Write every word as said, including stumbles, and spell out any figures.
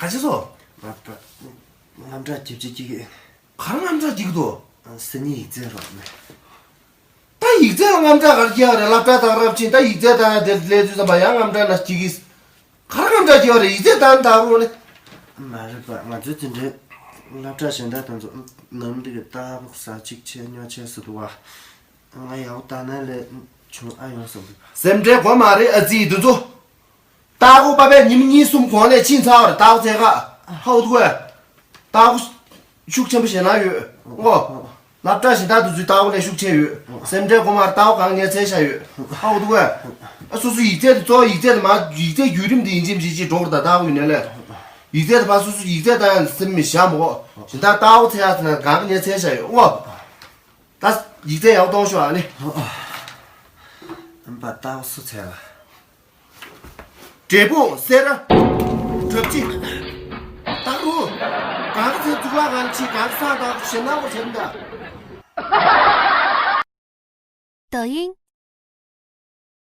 ག་ཅི་སོ། ང་ད་དངངས་སྐྲག་རྒྱབ་ཅིག་སྐྱེ་གི། ག་རེ་དངངས་སྐྲག་སྐྱེ་གི་འདུག་སང་ཉིན་ཡིག་ཚད་རག་མེད། ད་ཡིག་ཚད་ལ་དངངས་སྐྲག་ག་རེ་སྐྱེ་བ་རེད། སློབ་གྲྭ་དང་རབ་ཕྱིན། ད་ཡིག་ཚད་བཏང་ཡ་དེར་སླེབས་དུས་ཙམ་པ་ཡང་དངངས་སྐྲག་ན་སྐྱེ་གི། ག་རེ་དངངས་སྐྲག་སྐྱེ་བ་རེད། ཡིག་ཚད་བཏང་ད་རུང་ནི། མ་རེད་པ། ང་ཚོའི་དེ་འདྲའི་སློབ་གྲྭ་གཞན་དག་དང་ཚོ་ནམ་འདི་གི་ལྟ་ཟ་གཅིག་བྱས་ཉོ་བྱས་སུ་འདུག་བ། ང་ཡག་པོ་ལྟ་ན་ལས་བྱུང་ཨ་ཡོང་བསམ་འདུག་སེམས་ཁྲལ་དགོས་མ་རེད། ཨ་ཙི་འདི་ཚོ། ལྟ་སྐོར་པ་པས་ཉིན་གཉིས་གསུམ་གོང་ནས་ཕྱིན་ཚར་བ་རེད། ལྟ་སྐོར་ཚད་ཁག་ཧའོ་ཐུ་ཨེ། ལྟ་སྐོར་ཤུགས་ཆེན་པོ་ཞེ་ན་ཡོད། ཨོ། སློབ་གྲྭ་གཞན་དག་དུ་ཚུད་ལྟ་སྐོར་ལས་ཤུགས་ཆེ་ཡོད། སེམས་ཁྲལ་དགོས་མ་རེད། ལྟ་སྐོར་གང་ངས་ཚད་བཞག་ཡོད། ཧའོ་ཐུ་ཨེ། ཨ་སོ་སོ་ཡིག་ཚད་དུ་གཙོ་བོ་ཡིག་ཚད་དུ་མ་ཡིག་ཚད་བརྒྱུད་རིམ་དེ་ཡིན་གཅིག་མིན་གཅིག་འགྲོ་དགོས་རེད། ད་ལྟ་སྐོར་ཡིན་ནའི་ལས། ཡིག་ཚད་དུ་ཕར་སོ་སོ་ཡིག་ཚད་བཏང་ཡང་སེམས་མི་བཞག་མོ། གཞན་དག་ལྟ་སྐོར་ཚད་ཡག་ཚད་ན་གང་གི་ངས་ཚད་བཞག་ཡོད། ཨོ། ད་ཡིག་ཚད་ཡག་གཏོང་ཤོག་ཨ་ནི། ཨམ་པ་ལྟ་སྐོར་སུ་ཚད་ལ། འབྲས་སྤུངས། སེ་ར། གྲབ་ཅི། སྟག་རུ། གང་གི་ཚེ་གཙུག་ལག་ཁང་ཕྱི། གང་གི་སང་དང་ཞེ་ན་གོ་བྱེད་འདའ། 抖音